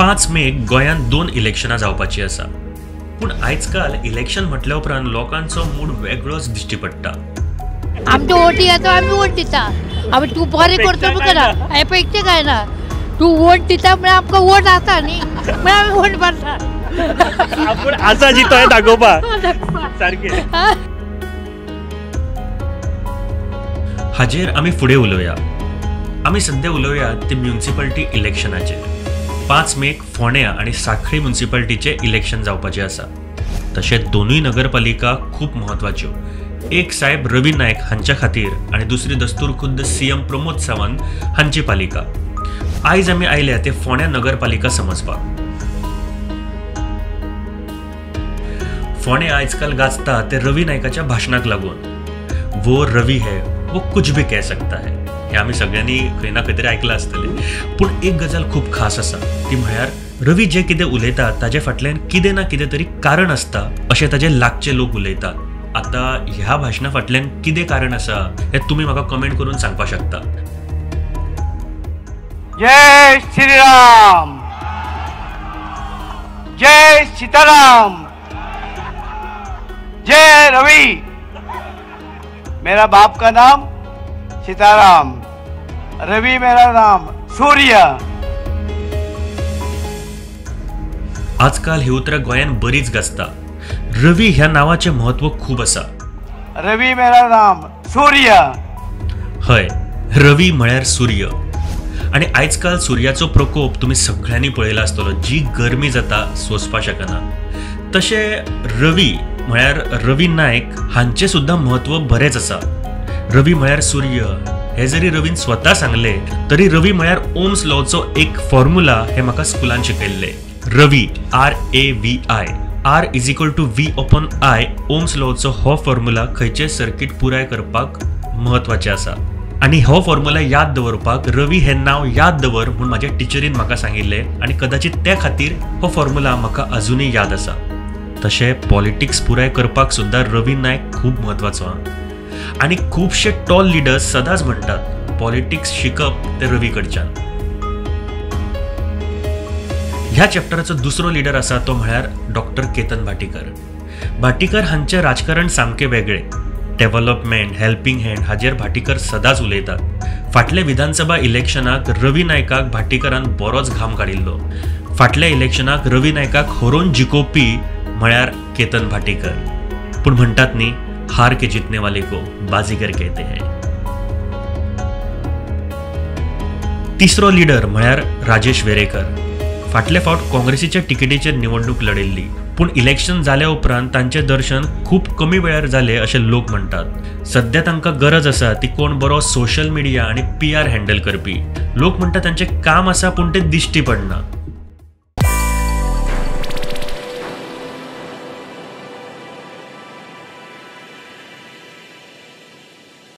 5 मेक गोंयांत 2 इलेक्शनां जावपाची आसा. पूण आयजकाल इलेक्शन म्हटल्या उपरांत लोकांचो मूड वेगळोच दिश्टी पडटा. आमचे वोट येता, आमी वोट दिता, आमी तूं बरें करता करा अपेक्षा काय ना, तूं वोट दिता म्हळ्यार आमकां वोट आसा न्ही, म्हळ्यार आमी वोट मारता. आपूण आसा जी तो दाखोवपाक सारकें. हाजेर आमी फुडें उलोवया. आमी सद्या उलोवया ते म्युनिसिपालिटी इलेक्शनाचेर. 5 मेक फोंड्या आनी सांखळी म्युनिसिपालिटीचें इलेक्शन जावपाचें आसा. तशेंच दोनूय नगरपालिका खूब म्हत्वाच्यो. एक साहेब रवी नायक हांच्या खातीर आनी दुसरी दस्तूर खुद्द सीएम प्रमोद सावंत हांची पालिका. आयज आमी आयल्या ते फोंड्या नगरपालिका समजपाक. फोंडें आयजकाल गाजता ते रवी नायकाच्या भाशणाक लागून. वो रवी है वो कुछ भी कह सकता है हें आमी सगळ्यांनी खंय ना खंय तरी आयकलां आसतलें. पूण एक गजाल खूब खास आसा, ती म्हळ्यार रवी जें कितें उलयता ताजे फाटल्यान कितें ना कितें तरी कारण आसता अशें ताजे लागचे लोक उलयतात. आतां ह्या भाशणा फाटल्यान कितें कारण आसा हें तुमी म्हाका कमेंट करून सांगपाक शकता. जय श्रीराम, जय सीताराम, जय रवि. मेरा बाप का नाम सीताराम, रवि मेरा नाम सूर्य. आजकाल ही उतरां गोंयांत बरीच गाजता. रवि ह्या नांवाचें म्हत्व खूब आसा. रवि मेरा नाम सूर्य. हय, रवि म्हळ्यार सूर्य. आनी आयजकाल सुर्याचो प्रकोप तुमी सगळ्यांनी पळयला आसतलो. जी गरमी जाता सोंसपाक शकना. तशें रवि म्हळ्यार रवी नायक हांचें सुद्दां म्हत्व बरेंच आसा. रवि म्हळ्यार सूर्य हे जरी रवीन स्वता सांगलें तरी रवि म्हळ्यार ओम्स लॉचो एक फॉर्म्युला हें म्हाका स्कुलान शिकयल्लें. Ravi RAVI, R is equal to V upon I. Ohm's लॉचो हो फॉर्म्युला खंयचें सर्किट पुराय करपाक म्हत्वाचें आसा. आनी हो फॉर्म्युला याद दवरपाक रवी हें नांव याद दवर म्हूण म्हाज्या टिचरीन म्हाका सांगिल्लें आनी कदाचित त्या खातीर हो फॉर्म्युला म्हाका अजुनूय याद आसा. तशें पॉलिटिक्स पुराय करपाक सुद्दां रवी नायक खूब म्हत्वाचो आहा. आनी खुबशे टॉल लिडर्स सदांच म्हणटात पॉलिटिक्स शिकप ते रवी कडच्यान. ह्या चॅप्टराचो दुसरो लिडर आसा तो म्हळ्यार डॉक्टर केतन भाटीकर. भाटीकर हांचें राजकारण सामकें वेगळें. डेव्हलपमेंट, हेल्पिंग हँड हाजेर भाटीकर सदांच उलयतात. फाटल्या विधानसभा इलेक्शनाक रवी नायकाक भाटीकरान बरोच घाम काडिल्लो. फाटल्या इलेक्शनाक रवी नायकाक हरोवन जिखोवपी म्हळ्यार केतन भाटीकर. पूण म्हणटात न्ही, हार के जितने वाले को बाजीगर कहते हैं. तिसरो लिडर म्हळ्यार राजेश वेरेकर. फाटले फावट काँग्रेसीच्या तिकेटीचेर निवडणूक लढयल्ली, पूण इलेक्शन जाल्या उपरांत तांचें दर्शन खूब कमी वेळार जालें अशें लोक म्हणटात. सद्या तांकां गरज आसा ती कोण बरो सोशल मिडिया आनी PR handle करपी. लोक म्हणटात तांचें काम आसा पूण तें दिश्टी पडना.